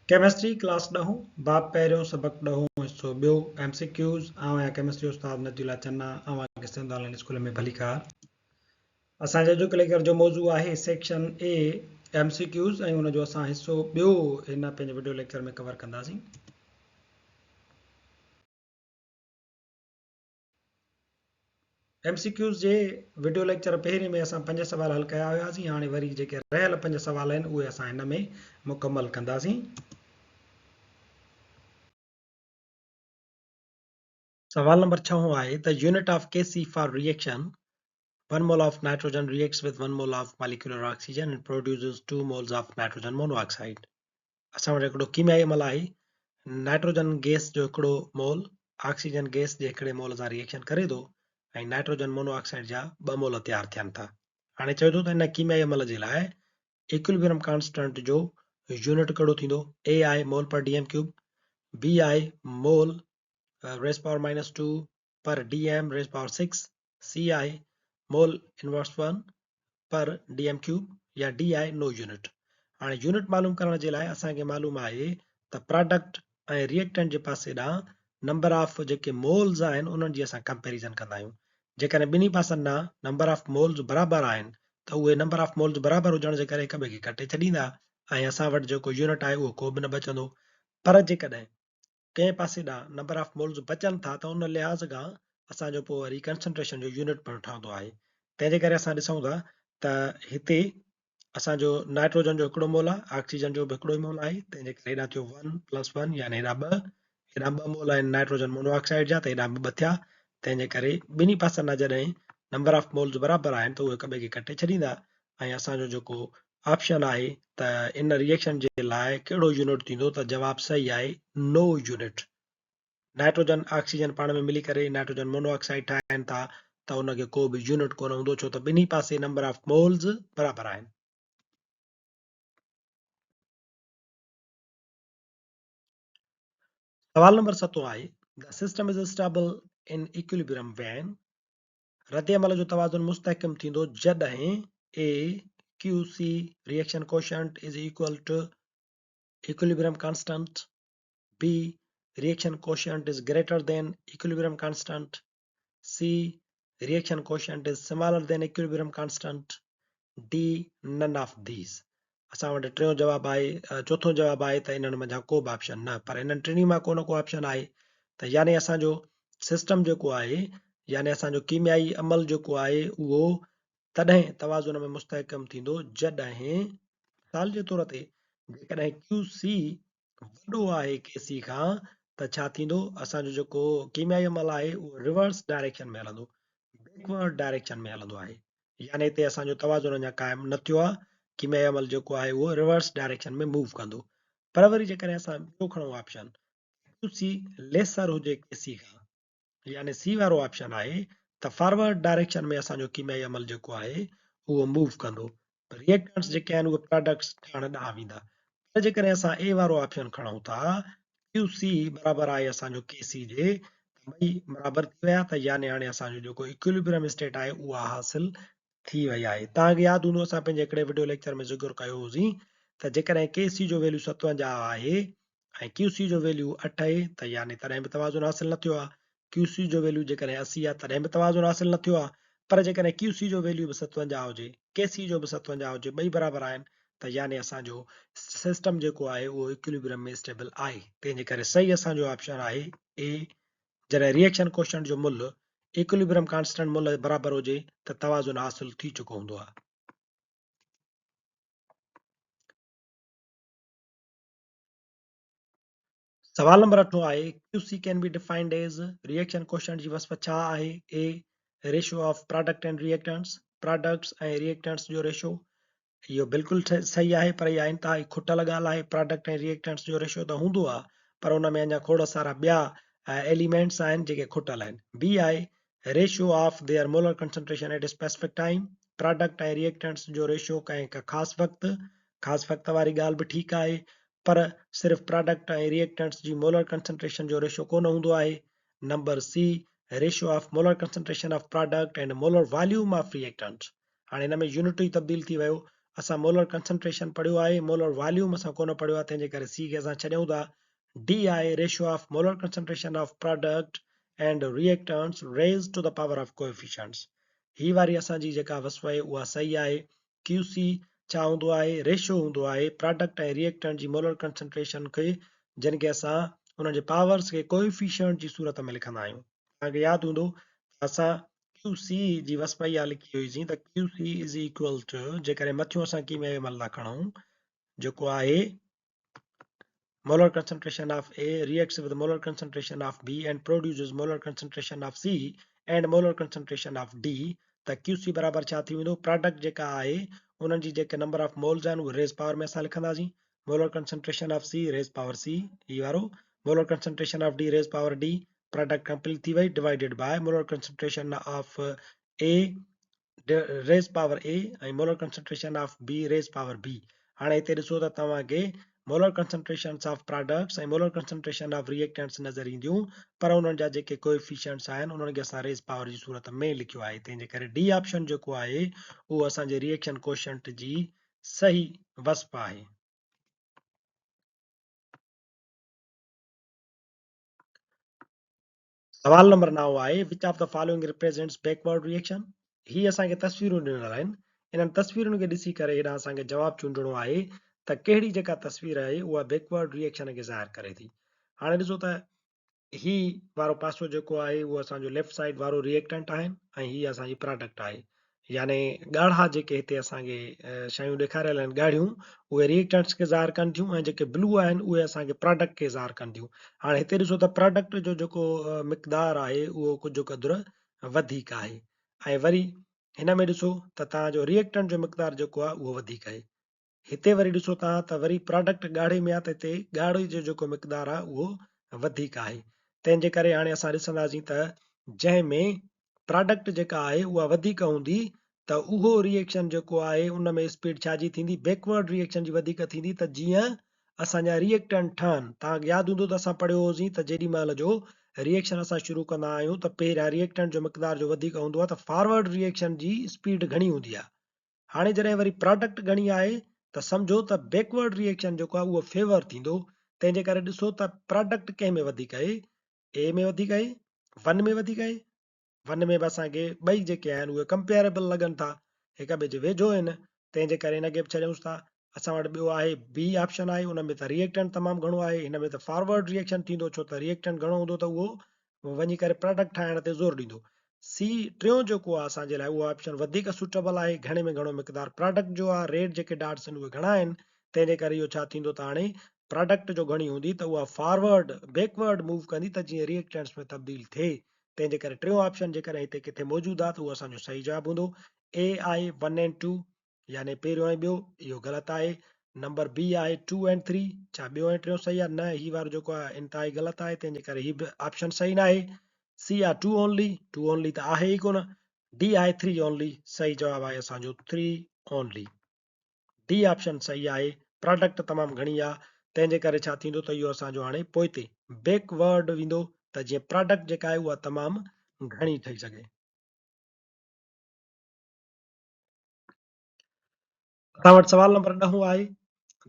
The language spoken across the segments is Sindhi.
ڪيمسٽري ڪلاس ڏهون، باب پهريون، سبق ڏهون، حصو ٻيو، ايم سي ڪيوز، آئون آهيان ڪيمسٽري استاد نجي الله چنا، اوهان کي سنڌ آن لائين اسڪول ۾ ڀليڪار. اسان جي اڄوڪي ليڪچر جو موضوع آهي section A M C Qs ۽ ان جو اسان حصو ٻيو هن پنهنجي وڊيو ليڪچر ۾ ڪور ڪنداسين. ايم سي ڪيوز جي وڊيو ليڪچر پهرين ۾ اسان پنج سوال حل ڪيا هياسين هاڻي وري جيڪي رهيل پنج سوال آهن اهي اسان هن ۾ مڪمل ڪنداسين. سوال نمبر ڇهون آهي ته unit of K C for reaction 1 mole of nitrogen reacts with 1 mole of molecular oxygen and produces 2 moles of nitrogen monoxide. اسان وٽ هڪڙو ڪيميائي عمل آهي نائٽروجن گيس جو هڪڙو مول آڪسيجن گيس جي هڪڙي مول سان ريئيڪشن ڪري ٿو ۽ نائٽروجن مونو آڪسائيڊ جا ٻه مول تيار ٿين ٿا. هاڻي چوي ٿو ته ان ڪيميائي عمل جي لاء ايڪوليبرم ڪانسٽنٽ جو يونٽ ڪهڙو ٿيندو؟ اي آهي mole per D M cube, B آهي mole raise power minus two per D M raise power six, C آهي mole inverse one per D M cube يا ڊي آهي نو يونٽ. هاڻي يونٽ معلوم ڪرڻ جي لاء اسان کي معلوم آهي ته پراڊڪٽ ۽ ريئيڪٽنٽ جي پاسي ڏانهن نمبر آف جيڪي مولز آهن انهن جي اسان ڪمپيريزن ڪندا آهيون. جيڪڏهن ٻنهي پاسن ڏانهن نمبر آف مولز برابر آهن ته اهي نمبر آف مولز برابر هجڻ جي ڪري هڪ ٻئي کي ڪٽي ڇڏيندا ۽ اسان وٽ جيڪو يونٽ آهي اهو ڪو به نه بچندو پر جيڪڏهن ڪنهن پاسي ڏانهن نمبر آف مولز بچن ٿا ته ان لحاظ کان اسان جو پوء وري ڪنسنٽريشن جو يونٽ پڻ ٺهندو آهي تنهن جي ڪري اسان ڏسون ٿا ته هتي اسان جو نائٽروجن جو هڪڙو مول آهي آڪسيجن جو به هڪڙو ئي مول آهي تنهن جي ڪري هيڏانهن ٿيو ون پلس ون يعني هيڏانهن ٻه هيڏانهن ٻه مول آهن نائٽروجن مونو آڪسائيڊ جا ته هيڏانهن به ٻه ٿيا تنهن جي ڪري ٻنهي پاسن ڏانهن جڏهن نمبر آف مولز برابر آهن ته اهي هڪ ٻئي کي ڪٽي ڇڏيندا ۽ اسان جو جيڪو آپشن آهي ته ان ريئيڪشن جي لاء ڪهڙو يونٽ ٿيندو ته جواب صحيح آهي نو يونٽ. نائٽروجن آڪسيجن پاڻ ۾ ملي ڪري نائٽروجن مونو آڪسائيڊ ٺاهين ٿا ته ان کي ڪو به يونٽ ڪونه هوندو ڇو ته ٻنهي پاسي نمبر آف مولز برابر آهن. سوال نمبر ستون آهي The system is stable in equilibrium when رد عمل جو توازن مستحڪم ٿيندو جڏهن A Q C reaction quotient is equal to equilibrium constant, B reaction quotient is greater than equilibrium constant, C reaction quotient is smaller than equilibrium constant, D none of these. اسان وٽ ٽيون جواب آهي چوٿون جواب آهي ته انهن منجهان ڪو به آپشن نه پر انهن ٽنهي مان ڪو نه ڪو آپشن آهي ته يعني اسان جو سسٽم جيڪو آهي يعني اسان جو ڪيميائي عمل جيڪو آهي اهو تڏهن توازن ۾ مستحڪم ٿيندو جڏهن مثال جي طور تي جيڪڏهن ڪيو سي وڏو آهي ڪي سي کان ته ڇا ٿيندو اسان جو جيڪو ڪيميائي عمل آهي اهو ريورس ڊائريڪشن ۾ هلندو بيڪورڊ ڊائريڪشن ۾ هلندو آهي يعني هتي اسان جو توازن اڃا قائم نه ٿيو آهي، ڪيميائي عمل جيڪو آهي اهو ريورس ڊائريڪشن ۾ موو ڪندو. پر وري جيڪڏهن اسان ٻيو کڻون آپشن ڪيو سي ليسر هجي ڪي سي کان يعني سي وارو آپشن آهي ته فارورڊ ڊائريڪشن ۾ اسان جو ڪيميائي عمل جيڪو آهي اهو موو ڪندو ريئيڪٽنٽس جيڪي آهن اهي پراڊڪٽس ٺهڻ ڏانهن ويندا پر جيڪڏهن اسان اي وارو آپشن کڻون ٿا ڪيو سي برابر آهي اسان جو ڪي سي جي ته ٻئي برابر ٿي ويا ته يعني هاڻي اسان جو جيڪو ايڪوليبريم اسٽيٽ آهي اها حاصل ٿي وئي آهي. توهان کي ياد هوندو اسان پنهنجي هڪڙي وڊيو ليڪچر ۾ ذڪر ڪيو هوسين ته جيڪڏهن ڪي سي جو ويليو 57 آهي ۽ ڪيو سي جو ويليو 8 آهي ته يعني تڏهن به توازن حاصل نه ٿيو آهي. ڪيو سي جو ويليو جيڪڏهن 80 آهي تڏهن به توازن حاصل نه ٿيو آهي پر جيڪڏهن ڪيو سي جو ويليو به 57 هجي ڪي سي جو به 57 هجي ٻئي برابر آهن ته يعني اسان جو سسٽم جيڪو آهي اهو ايڪوليبريم ۾ اسٽيبل آهي تنهن جي ڪري صحيح اسان جو آپشن آهي اي جڏهن ريئيڪشن ڪوشنٽ جو ملهه ايڪوليبريم ڪانسٽنٽ ملهه برابر هجي ته توازن حاصل ٿي چڪو هوندو آهي. سوال نمبر اٺون آهي Q C can be defined as reaction quotient جي وصف ڇا آهي؟ A ratio of product and reactants products ۽ reactants جو ريشو اهو بلڪل صحيح آهي پر اها انتهائي کٽل ڳالهه آهي پراڊڪٽ ۽ ريئيڪٽنٽس جو ريشو ته هوندو آهي پر ان ۾ اڃا کوڙ سارا ٻيا ايليمينٽس آهن جيڪي کٽل آهن بي آهي ratio of their molar concentration at specific time product ۽ reactants جو ريشو ڪنهن هڪ خاص وقت، خاص وقت واري ڳالهه به ٺيڪ آهي پر صرف پراڊڪٽ ۽ ريئيڪٽنٽس جي مولر ڪنسنٽريشن جو ريشو ڪونه هوندو آهي. Number C ratio of molar concentration of product and molar volume of reactant هاڻي هن ۾ يونٽ ئي تبديل ٿي ويو. اسان مولر ڪنسنٽريشن پڙهيو آهي، مولر واليوم اسان ڪونه پڙهيو آهي، تنهن جي ڪري سي کي اسان ڇڏيون ٿا. ڊي آهي ratio of molar concentration of product and reactants raise to the power of coefficients. هي واري اسان جي جيڪا وصف آهي اها صحيح آهي. ڪيو سي ڇا هوندو آهي؟ ريشو هوندو آهي پراڊڪٽ ۽ ريئيڪٽنٽ جي مولر ڪنسنٽريشن کي، جن کي اسان انهن جي پاورز کي ڪوئيفيشنٽ جي صورت ۾ لکندا آهيون. توهان کي ياد هوندو ته اسان ڪيو سي جي وصف اها لکي هئي سين ته Q C is equal to جيڪڏهن مٿيون اسان ڪيميائي عمل ٿا کڻون جيڪو آهي molar concentration of A reacts with molar concentration of B and produces molar concentration of C and molar concentration of D ته ڪيو سي برابر ڇا ٿي ويندو پراڊڪٽ جيڪا آهي انهن جي جيڪي نمبر آف مولز آهن اهي ريز پاور ۾ اسان لکنداسين molar concentration of C raise power C هي وارو molar concentration of D raise power D product complete ٿي وئي divided by molar concentration of A raise power A ۽ molar concentration of B raise power B. هاڻي هتي ڏسو ته توهان کي molar concentrations of products ۽ molar concentration of reactants نظر اينديون پر انهن جا جيڪي ڪوئفيشنٽس آهن انهن کي اسان ريز پاور جي صورت ۾ لکيو آهي تنهن جي ڪري ڊي آپشن جيڪو آهي اهو اسان جي ريئيڪشن ڪوشنٽ جي صحيح وصف آهي. سوال نمبر 9 آهي which of the following represents backward reaction هي اسان کي تصويرون ڏنل آهن انهن تصويرن کي ڏسي ڪري هيڏانهن اسان کي جواب چونڊڻو آهي ته ڪهڙي جيڪا تصوير آهي اها بيڪورڊ ريئيڪشن کي ظاهر ڪري ٿي هاڻي ڏسو ته هي وارو پاسو جيڪو آهي اهو اسان جو ليفٽ سائيڊ وارو ريئيڪٽنٽ آهن ۽ هي اسان جي پراڊڪٽ آهي يعني ڳاڙها جيڪي هتي اسان کي شيون ڏيکاريل آهن ڳاڙهيون اهي ريئيڪٽنٽس کي ظاهر ڪن ٿيون ۽ جيڪي بلو آهن اهي اسان کي پراڊڪٽ کي ظاهر ڪن ٿيون. هاڻي هتي ڏسو ته پراڊڪٽ جو جيڪو مقدار آهي اهو ڪجهه قدر وڌيڪ آهي ۽ وري هن ۾ ڏسو ته توهان جو ريئيڪٽنٽ جو مقدار جيڪو آهي اهو وڌيڪ آهي. هتي وري ڏسو توهان ته وري پراڊڪٽ ڳاڙهي ۾ آهي ته هتي ڳاڙهي جو جيڪو مقدار آهي اهو وڌيڪ آهي. تنهن جي ڪري هاڻي اسان ڏسنداسين ته جنهن ۾ پراڊڪٽ جيڪا آهي اها وڌيڪ هوندي ته اهو ريئيڪشن جيڪو آهي ان ۾ اسپيڊ ڇا جي ٿيندي بيڪورڊ ريئيڪشن جي وڌيڪ ٿيندي ته جيئن اسان جا ريئيڪٽنٽ ٺهن. توهان کي ياد هوندو ته اسان پڙهيو هوسين ته جيڏي مهل جو ريئيڪشن اسان شروع ڪندا آهيون ته پهريان ريئيڪٽنٽ جو مقدار جو وڌيڪ هوندو آهي ته فارورڊ ريئيڪشن جي اسپيڊ گهڻي هوندي آهي. هاڻي جڏهن وري پراڊڪٽ گهڻي آهي ته سمجهو ته بيڪورڊ ري ايڪشن جيڪو آهي اهو فيور ٿيندو تنهن جي ڪري ڏسو ته پراڊڪٽ ڪنهن ۾ وڌيڪ آهي اي ۾ وڌيڪ آهي ون ۾ وڌيڪ آهي ون ۾ به اسان کي ٻئي جيڪي آهن اهي ڪمپيئريبل لڳن ٿا هڪ ٻئي جي ويجهو آهن تنهن جي ڪري هن کي به ڇڏيونس ٿا اسان وٽ ٻيو آهي بي آپشن آهي ان ۾ ته ريئيڪٽنٽ تمام گهڻو آهي هن ۾ ته فارورڊ ريئيڪشن ٿيندو ڇو ته ريئيڪٽنٽ گهڻو هوندو ته اهو وڃي ڪري پراڊڪٽ ٺاهڻ تي زور ڏيندو. سي ٽيون جيڪو آهي اسان جي لاء اهو آپشن وڌيڪ سوٽيبل آهي گهڻي ۾ گهڻو مقدار پراڊڪٽ جو آهي ريڊ جيڪي ڊاٽس آهن اهي گهڻا آهن تنهن جي ڪري اهو ڇا ٿيندو ته هاڻي پراڊڪٽ جو گهڻي هوندي ته اها فارورڊ بيڪورڊ موو ڪندي ته جيئن ريئيڪٽنٽس ۾ تبديل ٿئي تنهن جي ڪري ٽيون آپشن جيڪڏهن هتي ڪٿي موجود آهي ته اهو اسان جو صحيح جواب هوندو اي آهي ون اينڊ ٽو يعني پهريون ۽ ٻيو اهو غلط آهي. نمبر بي آهي ٽو اينڊ ٿري ڇا ٻيو ۽ ٽيون صحيح آهي؟ نه هي وارو جيڪو آهي انتهائي غلط آهي تنهن جي ڪري هي به آپشن صحيح ناهي. سي آهي ٽو اونلي، ٽو اونلي ته آهي ئي ڪونه. ڊي آهي ٿري اونلي، صحيح جواب آهي اسان جو ٿري اونلي. ڊي آپشن صحيح آهي. پراڊڪٽ تمام گهڻي آهي تنهن جي ڪري ڇا ٿيندو ته اهو اسان جو هاڻي پوئتي بيڪ ورڊ ويندو ته جيئن پراڊڪٽ جيڪا آهي اها تمام گهڻي ٺهي سگهي. اسان وٽ سوال نمبر ڏهون آهي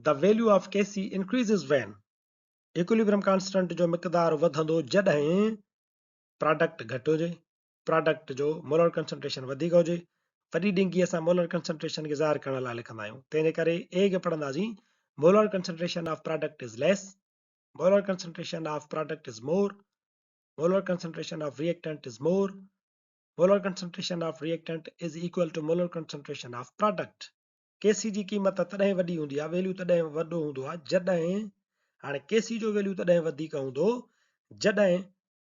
The value of Kc increases when equilibrium constant جو مقدار وڌندو جڏهن پراڊڪٽ گهٽ هجي پراڊڪٽ جو مولر ڪنسنٽريشن وڌيڪ هجي وڏي ڊينگي اسان مولر ڪنسنٽريشن کي ظاهر ڪرڻ لاء لکندا آهيون تنهن جي ڪري اي کي پڙهنداسين molar concentration of product is less molar concentration of product is more molar concentration of reactant is more molar concentration of reactant is equal to molar concentration of product. K C جي قيمت تڏهن وڏي هوندي آهي، ويليو تڏهن وڏو هوندو آهي جڏهن هاڻي ڪي سي جو ويليو تڏهن وڌيڪ هوندو جڏهن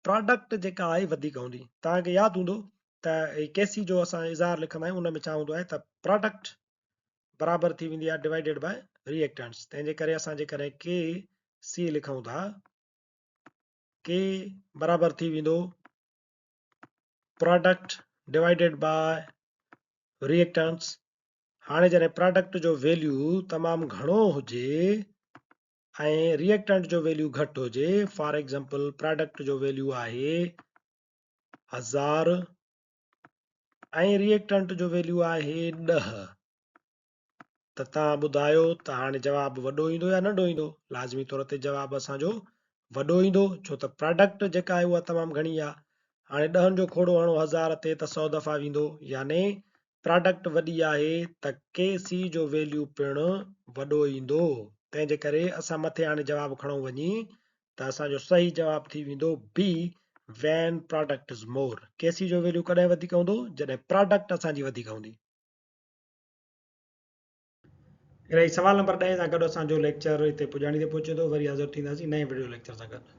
پراڊڪٽ جيڪا آهي وڌيڪ هوندي. توهان کي ياد هوندو ته هي ڪي سي جو اسان اظهار لکندا آهيون ان ۾ ڇا هوندو آهي ته پراڊڪٽ برابر ٿي ويندي آهي ڊوائيڊيڊ باء ريئيڪٽنٽس تنهن جي ڪري اسان جيڪڏهن ڪي سي لکون ٿا ڪي برابر ٿي ويندو پراڊڪٽ ڊوائيڊيڊ باء ريئيڪٽنٽس هاڻي جڏهن پراڊڪٽ جو ويليو تمام گهڻو هجي ۽ ريئيڪٽنٽ جو ويليو گهٽ هجي فار ايگزامپل پراڊڪٽ جو ويليو آهي 1000 ۽ ريئيڪٽنٽ جو ويليو آهي 10 ته توهان ٻڌايو ته هاڻي جواب وڏو ايندو يا ننڍو ايندو؟ لازمي طور تي جواب اسان جو وڏو ايندو ڇو ته پراڊڪٽ جيڪا آهي اها تمام گهڻي آهي. هاڻي ڏهن جو کوڙو هڻو هزار تي ته سئو دفعا ويندو يعني پراڊڪٽ وڏي آهي ته ڪي سي جو ويليو پڻ وڏو ايندو تنهن جي ڪري اسان مٿي هاڻي جواب کڻون وڃي ته اسان جو صحيح جواب ٿي ويندو B when product is more. K C جو ويليو ڪڏهن وڌيڪ هوندو جڏهن پراڊڪٽ اسان جي وڌيڪ هوندي. انهيء سوال نمبر ڏهين سان گڏ اسان جو ليڪچر هتي پڄاڻي تي پهچي ٿو. وري حاضر ٿينداسين نئين وڊيو ليڪچر سان گڏ.